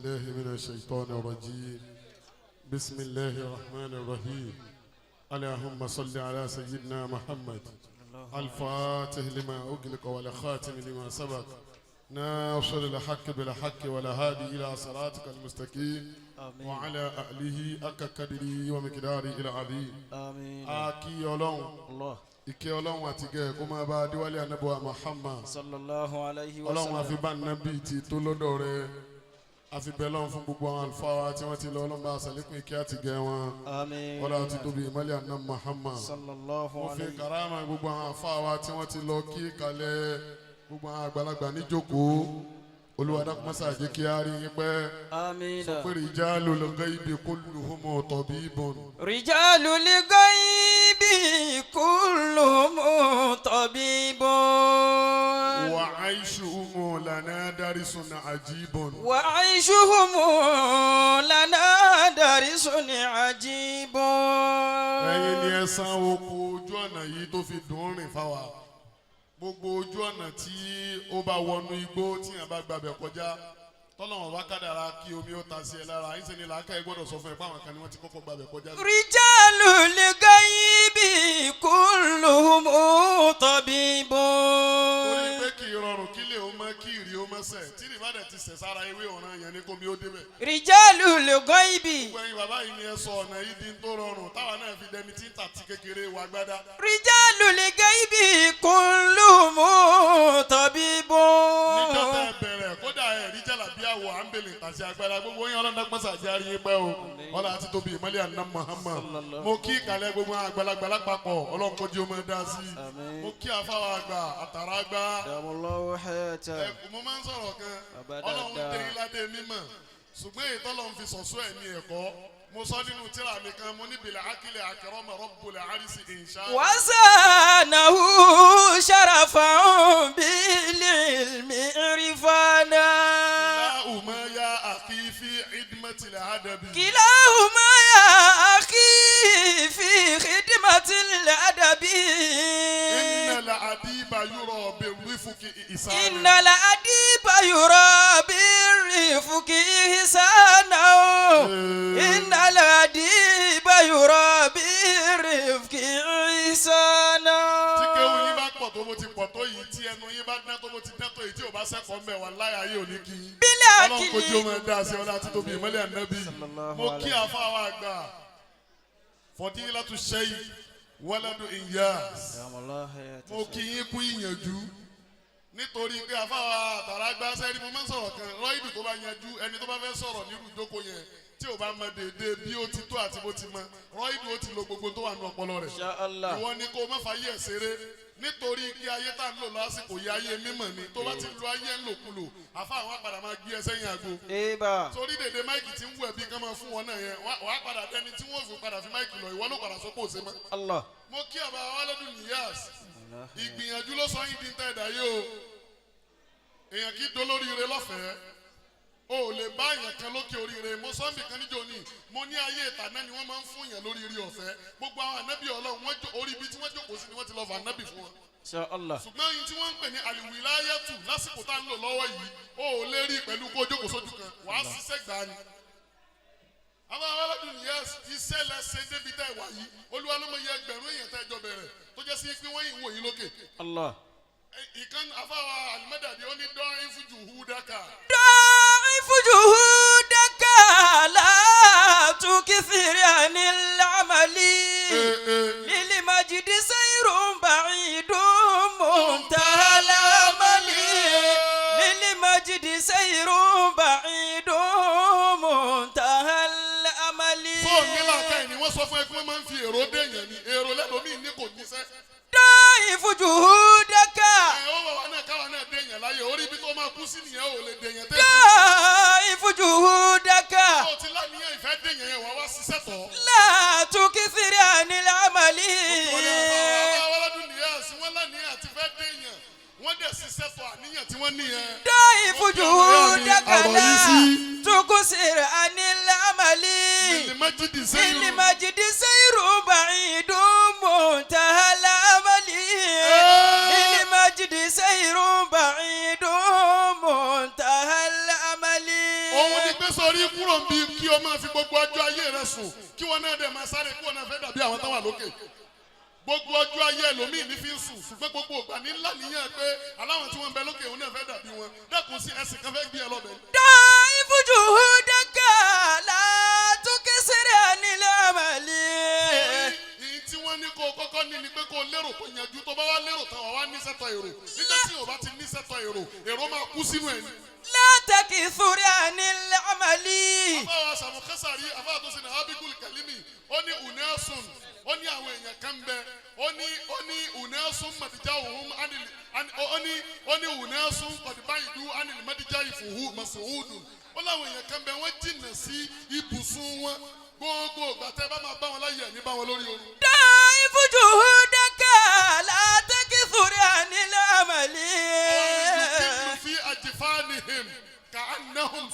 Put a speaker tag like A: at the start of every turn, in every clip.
A: بالله من الشيطان الرجيم. بسم الله الرحمن الرحيم. اللهم صل على سيدنا محمد الفاتح لما أغلق والخاتم لما سبق، ناصر الحق بالحق والهادي إلى صراطك المستقيم.
B: آمين.
A: وعلى آله حق قدره ومقداره العظيم.
B: آمين.
A: A kí Ọlọ́run.
B: الله.
A: Ìkẹ́ Ọlọ́run àti gẹ̀ kó máa bá adéwálé anábọ̀ Muhammad.
B: صلى الله عليه
A: Ọlọ́run,
B: وسلم.
A: àfi bá nábì ti tó lọ́dọ̀ rẹ̀, àfi bẹ́ẹ̀ lọ́run fún gbogbo àwọn àlùfáà wa tí wọ́n ti lọ. Ọlọ́run, bá aṣàlékún ìkẹ́ àti gẹ̀ wọn.
B: آمين.
A: Ọlọ́run ti tóbi ìmọ́lẹ̀ àná Muhammad.
B: صلى الله
A: Mo fi
B: عليه
A: karama gbogbo àwọn àfáà wa tí wọ́n ti lọ kí kalẹ̀ gbogbo àwọn àgbàlagbà níjókòó. Olúwa, dákun, mọ́sá jẹ́ kí á rí yín pẹ́.
B: آمين.
A: Pé رجال الغيب كلهم طبيب.
B: رجال الغيب كلهم طبيب.
A: وعيشهم لنا درس عجيب.
B: وعيشهم لنا درس عجيب.
A: Ẹ̀yin ni ẹ san oko ojú ọ̀nà yìí tó fi dùn rìn fáwa. Gbogbo ojú ọ̀nà tí ó bá wọnú igbó tí yẹn bá gbàbẹ̀ kọjá, tọ́lọ́wọ̀n bá kádàrá kí omi ó ta sí ẹ lára, ìṣe ni làákà ẹ gbọ́dọ̀ sọ fún ẹ pé àwọn kan ni wọ́n ti kọ́kọ́ gbàbẹ̀ kọjá.
B: رجال الغيب كلهم طبيب.
A: Torí pé kì í rọrùn kí lè ó mọ kí ìrì ó mọ sẹ̀, tí ìrì bá dẹ̀ ti sẹ̀ sára ewé, ọ̀ràn yẹn ni kómi ó débẹ̀.
B: رجال الغيب.
A: Gbogbo ẹ̀yin bàbá yìí ni ẹ sọ ọ̀nà yìí di ń tó rọrùn táwa náà fi dẹni tí ń tà tí kékeré wa gbádá.
B: رجال الغيب كلهم طبيب.
A: Níjọ́ tẹ́ ẹ bẹ̀rẹ̀, kódà ẹ̀ rí jàlábí àwọ̀ à ń bèlè tàṣí agbára. Gbogbo yín, Ọlọ́run dápọ́sà jẹ́ àríyìn pẹ́ o. Ọlọ́run àti tóbi ìmọ́lẹ̀ àná Muhammad. Mo kí ìkàlẹ̀ gbogbo àgbàlagbà lápapọ̀. Ọlọ́run kọjú ọmọ dá sí i. Mo kí afáwọn àgbà àtàrà àgbà.
B: دام الله حياته.
A: Ẹ mo máa ń sọ̀rọ̀ kan.
B: Bàbá
A: Ọlọ́run
B: dáadáa.
A: dé ládé mímọ̀, ṣùgbọ́n èyí tọ́lọ́run fi sọ̀sọ́ ẹ̀ ní ẹ̀kọ́. Mo sọ nínú tíra mi kan, mo ní بالعقل أكرم رب العرش إنسانا.
B: وزانه شرفا بالعلم عرفانا.
A: كلاهما يا أخي في خدمة الأدب.
B: كلاهما يا أخي في خدمة الأدب.
A: إن الأديب يرى بالرفق إحسانا.
B: إن الأديب يرى بالرفق إحسانا. إن الأديب يرى بالرفق إحسانا.
A: Tí kéwù yín bá pọ̀ tó bó ti pọ̀ tó yìí, tí ẹnu yín bá dán tó bó ti dán tó yìí, tí ò bá sẹ́kọ̀ọ́ mbẹ̀, wà láyà ayé òní kí yín.
B: Bílẹ̀.
A: Ọlọ́run kò jí
B: àkìlì.
A: ọmọ ẹ̀ dá sí ọlá àti tóbi ìmọ́lẹ̀ ànábì. Mo kí àfáwà àgbà, Fọdílátù Sheikh Wáládù Inyas. Mo kí yín kú ìyànjú, nítorí pé àfáwà àtàràgbà sẹ́rí, mo máa ń sọ̀rọ̀ kan rọ́ìdù tó bá yanjú. Ẹni tó bá fẹ́ sọ̀rọ̀ nírú ìjókòó yẹn, tí ò bá mọ déédéé bí ó ti tó àti bó ti mọ rọ́ìdù, ó ti lo gbogbo tó wà ní ọpọlọ rẹ̀.
B: Allah.
A: Ìwọ ni kó o má fàyè ẹ̀ ṣeré, nítorí kí ayé tá ń lò lásìkò yìí, ayé mímọ̀ ni. Tó bá ti lo ayé ńlòkulò, àfa àwọn àpàdà máa gbé ẹ sẹ́yìn àgbo.
B: Eba.
A: Torí dèdè mic tí ń wù ẹ́ bí kán máa fún wọn náà yẹn, wàá padà dẹni tí wọ́n fi padà fi mic lọ. Ìwọ ló padà sọ pé ò ṣe mọ́.
B: Allah.
A: Mo kí àbá wálẹ́dùn Niyas. Ìgbìyànjú ló sọ yín di ń tẹ́ ẹ̀dá yìí o. Èèyàn kì í dolóríire lọ́fẹ̀ẹ́. O ò lè bá èèyàn kan lókè oríire. Mo sọ nbì kan níjó ní, mo ní ayé ìtàná ni wọ́n máa ń fún èèyàn lórí ire ọ̀fẹ́. Gbogbo àwọn ànábì Ọlọ́run, wọ́n jó orí ibi tí wọ́n jókòó sí ni wọ́n ti lọ fà ànábì fún wọn.
B: Insha Allah.
A: Ṣùgbọ́n yìí tí wọ́n ń pè ní الولاية lásìkò tá à ń lò lọ́wọ́ yìí, o ò lè rí pẹ̀lú kó o jókòó sójú kan. Wàá ṣiṣẹ́ gbà ni. Àwọn aládùn yẹn, iṣẹ́ lẹ́sẹ̀ débi tẹ́ wà yìí. Olúwa ló mọ iye ẹgbẹ̀rún èèyàn tẹ́ jọ bẹ̀rẹ̀ tó jẹ́ sí pé wọ́n yìí ń wò yín lókè.
B: Allah.
A: Ìkan afáwa alimẹ́dàdì, ó ní ضاعف جهودك.
B: ضاعف جهودك، لا تكثر عن العمل. للمجد سير بعيد منتهى الأمل. للمجد سير بعيد منتهى الأمل.
A: Fóònù nílà káyìn ni wọ́n sọ fún ẹ pé wọ́n máa ń fi èrò déèyàn ni. Èrò lẹ́lòmíì ní kò níṣẹ́.
B: ضاعف جهودك.
A: Ẹ ó wà wá náà káwa náà déèyàn láyé. Orí ibi tó máa kú sí nìyẹn, ò lè déèyàn tẹ́.
B: ضاعف جهودك.
A: Ó ti láníyàn ìfẹ́ déèyàn yẹn, wà wá ṣiṣẹ́ tọ̀.
B: لا تكثر عن العمل.
A: Àwọn nìyẹn sí wọ́n láníyàn àti fẹ́ déèyàn, wọ́n dẹ̀ ṣiṣẹ́ tọ̀ àníyàn tí wọ́n níyẹn.
B: ضاعف جهودك، لا تكثر عن العمل.
A: للمجد سير.
B: للمجد سير بعيد منتهى الأمل. للمجد سير بعيد منتهى الأمل.
A: Ó Òun ni pé sọrí kúrò ń bí kí o máa fi gbogbo ọjọ́ ayé rẹ sùn, kí wọn náà dẹ̀ máa sáré kí wọn náà fẹ́ dàbí àwọn tó wà lókè. Gbogbo ọjọ́ ayé ẹlòmíì ní fi ń sùn, ṣùgbọ́n gbogbo ìgbà ní ńlá níyàn pé aláwọn tí wọ́n ń bẹ lókè, òun náà fẹ́ dàbí wọn. Dẹ́kun sí ẹsìn kan fẹ́ gbé ẹ lọ́bẹ̀.
B: ضاعف جهودك، لا تكثر عن العمل.
A: Ìyí tí wọ́n ní kó o kọ́kọ́ ní ni pé kó o lérò kó yanjú. Tó bá wá lérò tán, wà wá ní sẹ́tọ̀ èrò. Níjọ́ tí o bá ti ní sẹ́tọ̀ èrò, èrò máa kú sínú ẹ̀ ní.
B: لا تكثر عن العمل.
A: Afáwa Sàmùkásàrí, afáwa tó ṣe ní Habibul Kalimi, ó ní أناس, ó ní àwọn èèyàn kan bẹ, ó ní أناس مضجعهم ánìlì, ó ní أناس قد بعدوا عن المضجع فهو مسعود. Ó láwọn èèyàn kan bẹ, wọ́n jìnnà sí ibùsùn wọn. Gbogbo ìgbà tẹ́ bá máa bá wọn láyé, ẹ̀ ní bá wọn lórí oorun.
B: ضاعف جهودك، لا تكثر عن العمل.
A: يكل في أجفانهم كأنهم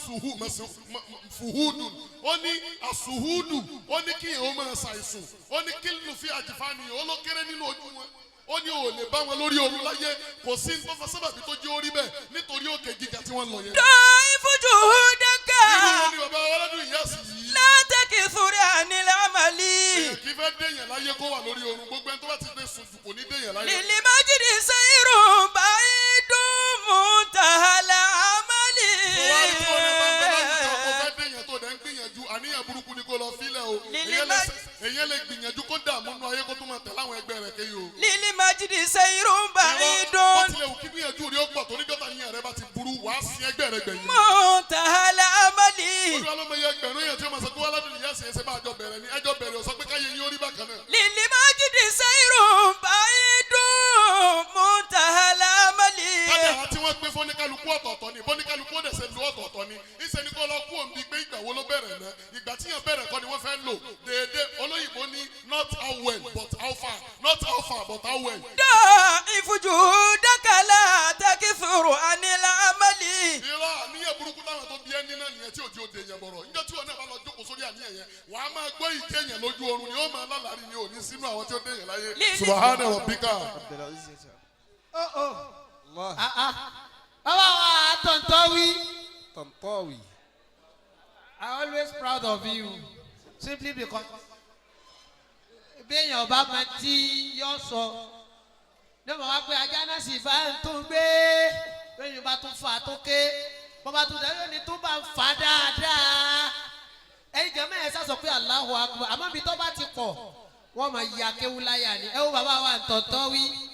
A: فهود. Ó ní àsùhúdù, ó ní kí èèyàn máa ṣàìsùn, ó ní كل في أجفانهم, ó ló kéré nínú ojú wọn. Ó ní ò lè bá wọn lórí oorun láyé. Kò sí ní tó fa sábàbí tó jẹ́ orí bẹ́ẹ̀, nítorí òkè gíga tí wọ́n lọ yẹn.
B: ضاعف جهودك.
A: Irú wọn ni bàbá ọlọ́dún ìyá sì yìí.
B: لا تكثر عن العمل.
A: Èèyàn kì í fẹ́ déyàn láyé kó wà lórí oorun. Gbogbo ẹni tó bá ti dé sùn jù kò ní déyàn láyé.
B: للمجد سير بعيد منتهى العمل.
A: Wá rí tí wọn náà bá ń bẹ láwùjọ kó fẹ́ déyàn, tó dẹ̀ ń gbìyànjú, àníyàn burúkú ni kó lọ fílẹ̀ o. Èyàn lè gbìyànjú kó dààmú nú ayé, kó tún máa tẹ̀lé àwọn ẹgbẹ́ rẹ̀ kéyìí o.
B: للمجد سير بعيد.
A: Bó tilẹ̀ wù kí gbìyànjú rí ó pọ̀ tó, níjọ́ta níyàn rẹ bá ti burú, wàá sin ẹgbẹ́ rẹ gbẹ̀yìn.
B: منتهى العمل.
A: Olúwa ló mọ iye ẹgbẹ̀rún èèyàn tí ó máa sọ pé wọ́n ládùn ìyá ṣe é ṣe bá àjọ bẹ̀rẹ̀ ni ẹjọ́ bẹ̀rẹ̀, ó sọ pé káyé yín ó rí bákan náà.
B: للمجد سير بعيد منتهى العمل.
A: Kádàrá tí wọ́n pín fóníkálukú ọ̀tọ̀ọ̀tọ̀ ni, bóníkálukú ó dẹ̀ ṣe lu ọ̀tọ̀ọ̀tọ̀ ni. Ìṣe ni kó lọ kú òǹbí pé ìgbà wo ló bẹ̀rẹ̀ náà. Ìgbà tí yẹn bẹ̀rẹ̀ kọ́ ni wọ́n fẹ́ lò déédéé. Olóyìnbó ní not how well but how far, not how far but how well.
B: ضاعف جهودك، لا تكثر عن العمل.
A: Irọ́, àníyàn burúkú táwọn tó bí ẹni náà nìyẹn tí òjò òde yẹn bọ̀rọ̀. Níjọ́ tí wọn náà bá lọ jókòó sórí àníyàn yẹn, wàá máa gbọ́ ìjẹ́ yẹn lójú oorun ni, ó máa lálàrí ni, ò ní sínú àwọn tí ó dé yẹn láyé. سبحان ربك.
C: Oh oh. Ah ah. Bàbá wa Tọ̀ntọ́wí.
D: Tọ̀ntọ́wì.
C: I always proud of you simply because béèyàn bá máa tí yọ sọ ní ọmọ wa pé ajá náà sì bá ń tún gbé, béèyàn bá tún fà tó ké, bọ́ bá tún dá yóò ní tún bá ń fà dáadáa. Ẹ̀yin jẹ́ mẹ́rin sá sọ pé Allahu Akbar, àmọ́ ibi tó bá ti pọ̀, wọ́n máa ya kéwú láyà ni. Ẹ wo bàbá wa Tọ̀ntọ́wí.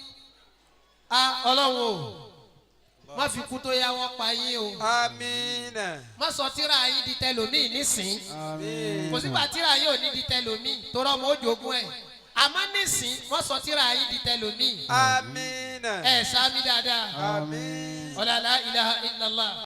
C: A Ọlọ́run o, má fi kú tó yá wọ́n pa yín o.
D: Amina.
C: Má sọ tíra yín di tẹlòmíì nísìn.
D: Àmín.
C: Kò sígbà tíra yín ò ní di tẹlòmíì tó rọmọ ó jogún ẹ, àmọ́ nísìn wọ́n sọ tíra yín di tẹlòmíì.
D: Amina.
C: Ẹ sáámi dáadáa.
D: Àmín.
C: Ọ̀làlá ilaha illallah.